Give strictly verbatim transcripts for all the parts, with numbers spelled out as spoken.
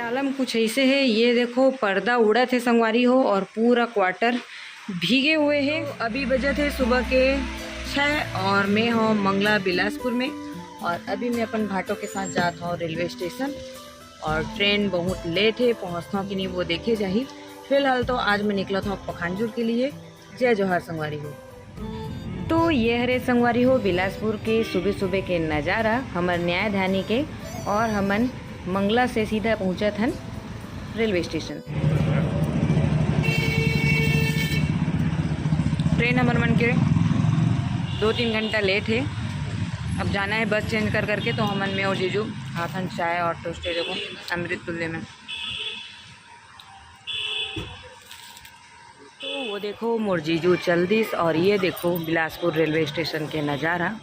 आलम कुछ ऐसे है, ये देखो पर्दा उड़त हे संगवारी हो और पूरा क्वार्टर भीगे हुए हैं। तो अभी बजत हे सुबह के छः और मैं हूँ मंगला बिलासपुर में। और अभी मैं अपन भाटो के साथ जात हूँ रेलवे स्टेशन और ट्रेन बहुत लेट है, पहुँचता हूँ कि नहीं वो देखे जाही। फिलहाल तो आज मैं निकलत हूँ पखानजूर के लिए। जय जोहार संगवारी हो। तो ये हरे संगवारी हो बिलासपुर के सुबह सुबह के नज़ारा हमर न्यायधानी के। और हमन मंगला से सीधा पहुँचत हन रेलवे स्टेशन। ट्रेन हमर मन के दो तीन घंटा लेट है। अब जाना है बस चेंज कर करके, तो हमन मैं और जीजू खाथन चाय और टोस्ट, देखो अमृत तुल्य में। तो वो देखो मोर जीजू चल दिस। और ये देखो बिलासपुर रेलवे स्टेशन के नज़ारा,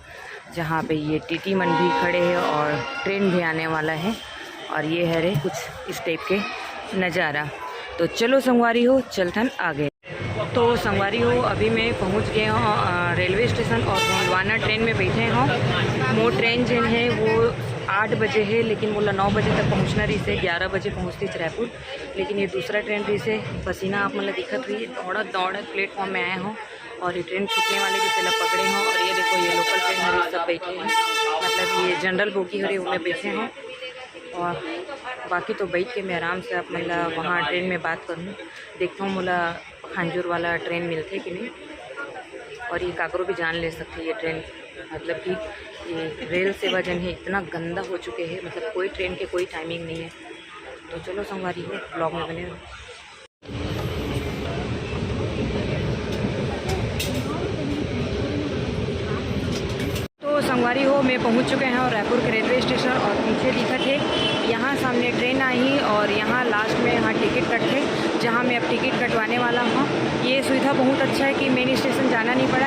जहाँ पे ये टीटी मन भी खड़े हैं और ट्रेन भी आने वाला है। और ये है रे कुछ इस टाइप के नज़ारा। तो चलो संगवारी हो, चलथन आगे। तो संगवारी हो, अभी मैं पहुँच गए हूँ अ, रेलवे स्टेशन और गोंडवाना ट्रेन में बैठे हूँ। मोर ट्रेन जेन है वो आठ बजे है, लेकिन मोला नौ बजे तक पहुँचना रहिस हे, ग्यारह बजे पहुँचती रायपुर। लेकिन ये दूसरा ट्रेन रहिस हे, पसीना आप मन ला दिखत होही, दौड़त दौड़त प्लेटफॉर्म में आए हूँ। और ये ट्रेन छूटने वाले भी पहले पकड़े हूँ। और ये देखो ये लोकल ट्रेन हरे सब बैठे हैं, मतलब ये जनरल बोगी हरे उनमें बैठे हूँ। और बाकी तो बैठ के मैं आराम से आप मन ला वहाँ ट्रेन में बात करूँ, देखता हूँ मोला पखानजूर वाला ट्रेन मिलथे कि नहीं। और ये काकरो भी जान ले सकथे ये ट्रेन, मतलब कि ये रेल सेवा जन है इतना गंदा हो चुके है, मतलब कोई ट्रेन के कोई टाइमिंग नहीं है। तो चलो संगवारी हो, ब्लॉग में बने रहो। तो संगवारी हो, मैं पहुंच चुके हैं और रायपुर के रेलवे स्टेशन और पीछे दिखत है यहाँ सामने ट्रेन आई और यहाँ लास्ट में यहाँ टिकट कटथे, जहाँ मैं अब टिकट कटवाने वाला हूँ। ये सुविधा बहुत अच्छा है कि मेन स्टेशन जाना नहीं पड़ा।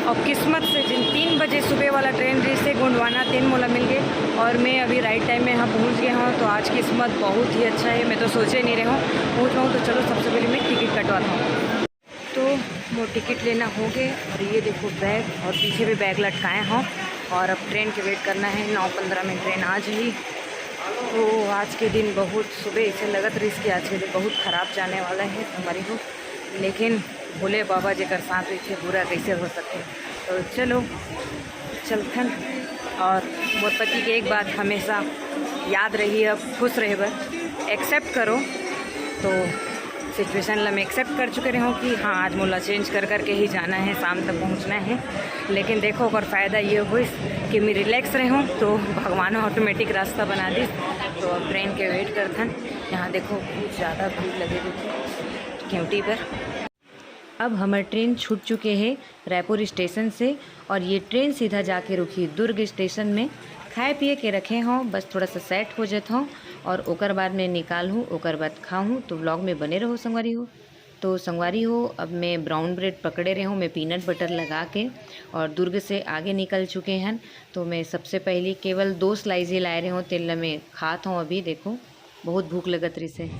और किस्मत से जिन तीन बजे सुबह वाला ट्रेन रहिस हे गोंडवाना, तेन मोला मिल गए और मैं अभी राइट टाइम में यहाँ पहुँच गया हूँ। तो आज किस्मत बहुत ही अच्छा है, मैं तो सोचे नहीं रहे हूँ पहुँच पाऊँ। तो चलो सबसे पहले मैं टिकट कटवाता हूँ। तो वो टिकट लेना हो गए और ये देखो बैग और पीछे भी बैग लटकाए हों और अब ट्रेन के वेट करना है। नौ पंद्रह में ट्रेन आ जाही। तो आज के दिन बहुत सुबह ऐसे लगत रहिस कि आज के दिन बहुत खराब जाने वाला है संगवारी हो, लेकिन भोले बाबा जेकर साथ रहिथे बुरा कैसे हो सके। तो चलो चलथन। और मोर पति के एक बात हमेशा याद रही, अब खुश रहे बर एक्सेप्ट करो। तो सिचुएशन ला मैं एक्सेप्ट कर चुके रहे हूँ कि हाँ आज मोला चेंज कर करके ही जाना है, शाम तक पहुँचना है। लेकिन देखो ओकर फ़ायदा ये होइस कि मैं रिलैक्स रहे हूँ तो भगवान ऑटोमेटिक रास्ता बना दिस। तो अब ट्रेन के वेट करथन। यहाँ देखो बहुत ज़्यादा भीड़ लगे रहिथे केवटी पर। अब हमर ट्रेन छूट चुके हे रायपुर स्टेशन से और ये ट्रेन सीधा जाके रुकही दुर्ग स्टेशन में। खाए पिए के रखे हों, बस थोड़ा सा सेट हो जात हों और ओकर बाद में निकालहूँ, ओकर बाद खाहूँ। तो व्लॉग में बने रहो संगवारी हो। तो संगवारी हो, अब मैं ब्राउन ब्रेड पकड़े रहे हूँ, मैं पीनट बटर लगा के, और दुर्ग से आगे निकल चुके हैं। तो मैं सबसे पहली केवल दो स्लाइस ही लाए रहे हूँ, तेल में खात हूँ अभी। देखो बहुत भूख लगत रहिसे।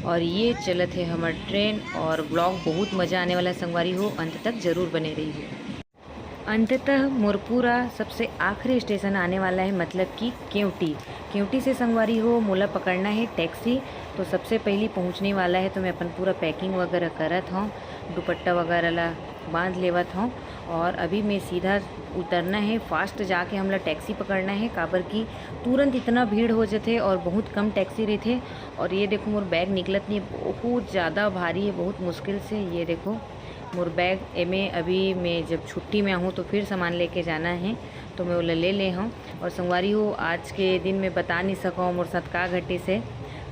और ये चलत है हमर ट्रेन और ब्लॉग बहुत मज़ा आने वाला है संगवारी हो, अंत तक जरूर बने रहिए। अंततः मोर पूरा सबसे आखिरी स्टेशन आने वाला है, मतलब कि केवटी। केवटी से संगवारी हो मोला पकड़ना है टैक्सी। तो सबसे पहली पहुंचने वाला है, तो मैं अपन पूरा पैकिंग वगैरह करत हूँ, दुपट्टा वगैरह ला बांध लेवत हूँ। और अभी मैं सीधा उतरना है, फास्ट जाके हमला टैक्सी पकड़ना है, काबर कि तुरंत इतना भीड़ हो जथे और बहुत कम टैक्सी रहिथे। और ये देखो मोर बैग निकलत नहीं, बहुत ज़्यादा भारी है, बहुत मुश्किल से। ये देखो मोर बैग, एमे अभी मैं जब छुट्टी में आहूँ तो फिर सामान लेके जाना है, तो मैं ओला ले ले हूँ। और संगवारी हो, आज के दिन मैं बता नहीं सकूँ मोर साथ का घटिस हे,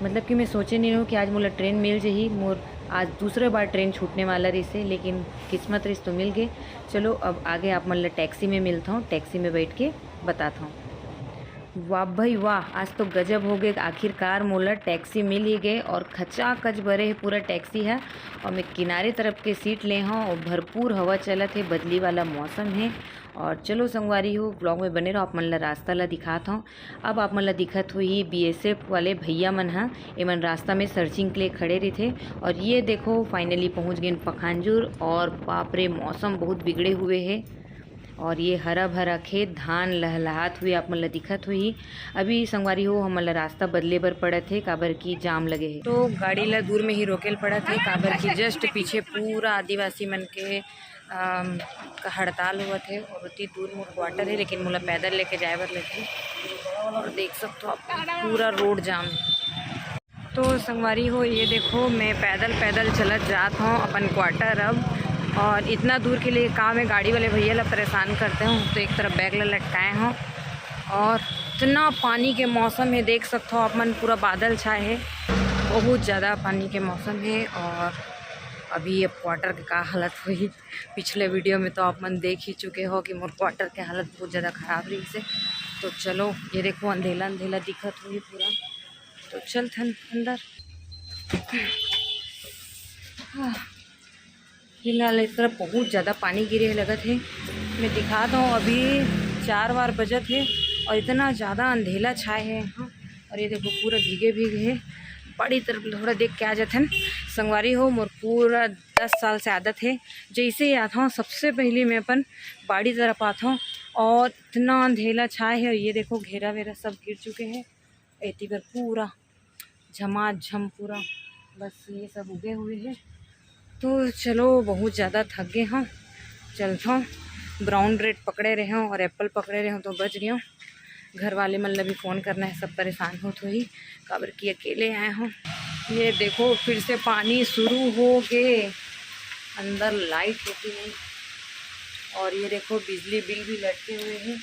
मतलब कि मैं सोचे नहीं रहूँ कि आज मोला ट्रेन मिल जाही। मोर आज दूसरे बार ट्रेन छूटने वाला रहिसे, लेकिन किस्मत रहिस तो मिल गए। चलो अब आगे आप मन ला टैक्सी में मिलता हूँ, टैक्सी में बैठ के बताता हूँ। वाह भाई वाह, आज तो गजब हो गए, आखिरकार मोला टैक्सी मिल ही गए। और खचाखच भरे है पूरा टैक्सी है। और मैं किनारे तरफ के सीट ले हूँ और भरपूर हवा चलत है, बदली वाला मौसम है। और चलो संगवारी हो, ब्लॉग में बने रहो, आप मन ला रास्ता ला दिखात हूँ। अब आप मन ला दिखत होही बीएसएफ वाले भैया मन ह, एमन रास्ता में सर्चिंग के लिए खड़े रहिथे। और ये देखो फाइनली पहुँच गए पखानजूर। और बाप रे, मौसम बहुत बिगड़े हुए है। और ये हरा भरा खेत, धान लहलहात हुए आप मन ल दिखत होही। अभी संगवारी हो, हमन ल रास्ता बदले बर पड़त हे, काबर कि जाम लगे हे। तो गाड़ी ल दूर में ही रोके ल पड़त हे, काबर कि just पीछे पूरा आदिवासी मन के, अम, हड़ताल होवत हे और ओती दूर मोर क्वार्टर हे, लेकिन मोला पैदल लेके जाए बर लगही। और देख सकथो आप, पूरा रोड जाम हे। तो संगवारी हो, ये देखो, मैं पैदल पैदल चलत जात हूँ अपन क्वार्टर अब। और इतना दूर के लिए का मैं गाड़ी वाले भैया ला परेशान करते हूँ, तो एक तरफ बैग ला लटकाए हूँ। और इतना पानी के मौसम है, देख सकते हो आप मन, पूरा बादल छाए है, बहुत ज़्यादा पानी के मौसम है। और अभी अब क्वार्टर के का हालत हुई, पिछले वीडियो में तो आप मन देख ही चुके हो कि मोर क्वार्टर के हालत बहुत ज़्यादा ख़राब रही से। तो चलो, ये देखो, अंधेला अंधेला दिखत हुई पूरा। तो चलथन अंदर। हाँ, फिलहाल इस तरफ बहुत ज़्यादा पानी गिरे हे लगत हे। मैं दिखात हूँ, अभी चार वार बजत हे और इतना ज़्यादा अंधेला छाए हे यहाँ। और ये देखो, पूरा भीगे भीगे हे। बाड़ी तरफ थोड़ा देख के आ जाथन। संगवारी हो, मोर पूरा दस साल से आदत हे, जैसे ही आता हूँ, सबसे पहले मैं अपन बाड़ी तरफ आता हूँ। और इतना अंधेला छाए हे, और ये देखो, घेरा वेरा सब गिर चुके हैं। एती बर पूरा झमाझम पूरा बस ये सब उगे हुए हैं। तो चलो, बहुत ज़्यादा थक गए हूँ, चलता हूँ। ब्राउन ब्रेड पकड़े रहे हूँ और एप्पल पकड़े रहे हूँ, तो बच गया हूँ। घर वाले मन ला भी फ़ोन करना है, सब परेशान होत होही, काबर कि अकेले आए हूँ। ये देखो, फिर से पानी शुरू हो गए, अंदर लाइट होती नहीं। और ये देखो, बिजली बिल भी लटके हुए हैं।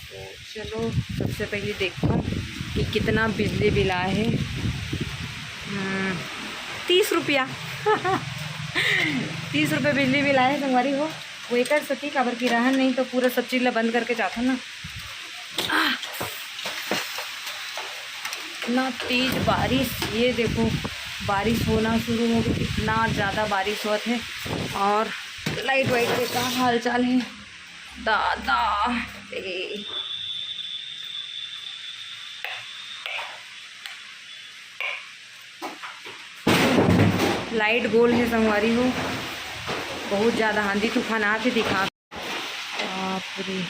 तो चलो, सबसे पहले देखो कि कितना बिजली बिल आया है। हम्म, तीस रुपया। तीस रुपये बिजली बिल आया है, संगवारी हो। वो एकर सेती, काबर कि रहन नहीं तो पूरा सब चीज ला बंद करके जाता ना। आह! इतना तेज बारिश, ये देखो, बारिश होना शुरू हो गई, कितना ज़्यादा बारिश होत है। और लाइट वाइट के का हाल चाल है दादा रे। लाइट गोल है संगवारी हो, बहुत ज़्यादा आंधी तूफान आत हे, दिखा। बाप रे,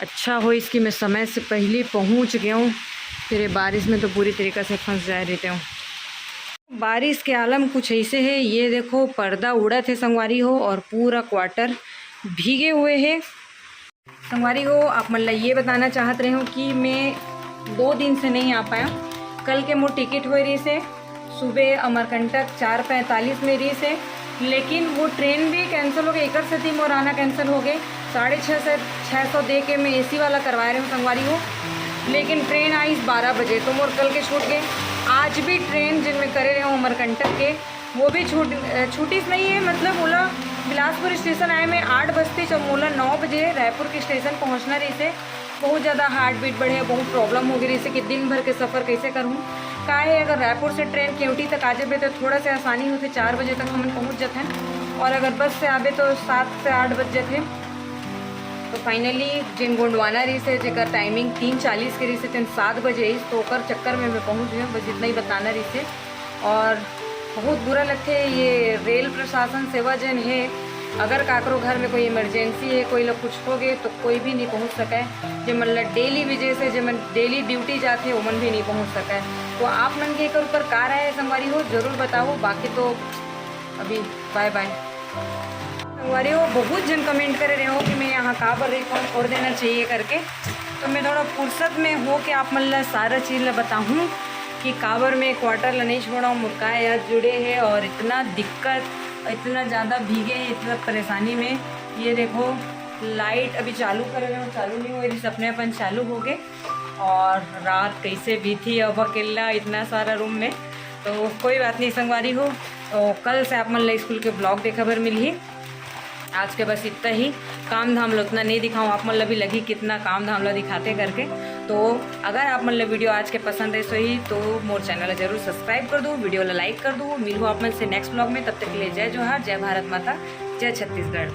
अच्छा होइस कि मैं समय से पहले पहुंच गया हूँ, फिर ये बारिश में तो पूरी तरीका से फंस जाए रहते हूँ। बारिश के आलम कुछ ऐसे है, ये देखो, पर्दा उड़त है संगवारी हो, और पूरा क्वार्टर भीगे हुए है। संगवारी हो, आप मन ला ये बताना चाहत रहे हो कि मैं दो दिन से नहीं आ पाया। कल के मोर टिकट होए रहिस हे, सुबह अमरकंटक चार पैंतालीस में रहिस हे, लेकिन वो ट्रेन भी कैंसिल हो गई, एकर सेती मोर आना कैंसिल हो गए। साढ़े छः सौ, छः सौ दे के मैं एसी वाला करवाए रहे हूँ संगवारी हो, लेकिन ट्रेन आइस बारह बजे, तो मोर कल के छूट गए। आज भी ट्रेन जिन मैं करे रहे हूँ अमरकंटक के, वो भी छूट, अ, छूटिस नहीं है, मतलब ओला बिलासपुर स्टेशन आए में आठ बजतिस, जब मोला नौ बजे रायपुर के स्टेशन पहुँचना रहिस हे। बहुत ज़्यादा हार्ट बीट बढ़े, बहुत प्रॉब्लम हो गई रहिस हे कि दिन भर के सफ़र कैसे करूँ। का है, अगर रायपुर से ट्रेन केवटी तक आ जाबे तो थोड़ा सा आसानी होते, चार बजे तक हमन पहुँच जाथन, और अगर बस से आबे तो सात से आठ बज जाथे। तो फाइनली जिन गोंडवाना रहिस हे, जेकर टाइमिंग तीन चालीस के रहिस हे, तेन सात बजे आइस, तो ओकर चक्कर में मैं पहुँच गई हूँ। बस इतना ही बताना रहिस हे। और बहुत बुरा लगथे ये रेल प्रशासन सेवा जेन हे, अगर काकरो घर में कोई इमरजेंसी हे, कोई ला कुछ हो गए, तो कोई भी नहीं पहुँच सके। जे मन ला डेली वजह से, जे मन डेली ड्यूटी जाथे, ओमन भी नहीं पहुँच सके। तो आप मन के एकर ऊपर का राय है संगवारी हो, जरूर बताओ। बाकी तो अभी बाय बाय। संगवारी हो, बहुत जन कमेंट करे रहे हो कि मैं यहाँ काबर रही हूँ, छोड़ देना चाहिए करके। तो मैं थोड़ा फुर्सत में हो के आप मन ला सारा चीज ला बताहूँ कि काबर मैं क्वार्टर ला नहीं छोड़ा हूँ, मोर का याद जुड़े है और इतना दिक्कत, इतना ज़्यादा भीगे है, इतना परेशानी में। ये देखो, लाइट अभी चालू करे रहे हो, चालू नहीं हो रही, अपने अपन चालू हो गए। और रात कैसे बीती अब अकेला इतना सारा रूम में। तो कोई बात नहीं संगवारी हो, तो कल से आप मन ला स्कूल के ब्लॉग देखे बर मिलही। आज के बस इतना ही। काम धाम ला उतना नहीं दिखाऊँ, आप मन ला भी लगी कितना काम धाम ला दिखाते करके। तो अगर आप मन ला वीडियो आज के पसंद रहिस होही तो मोर चैनल ला जरूर सब्सक्राइब कर दो, वीडियो ला लाइक कर दो। मिलहूँ आप मन से नेक्स्ट ब्लॉग में, तब तक के लिए जय जोहार, जय भारत माता, जय छत्तीसगढ़।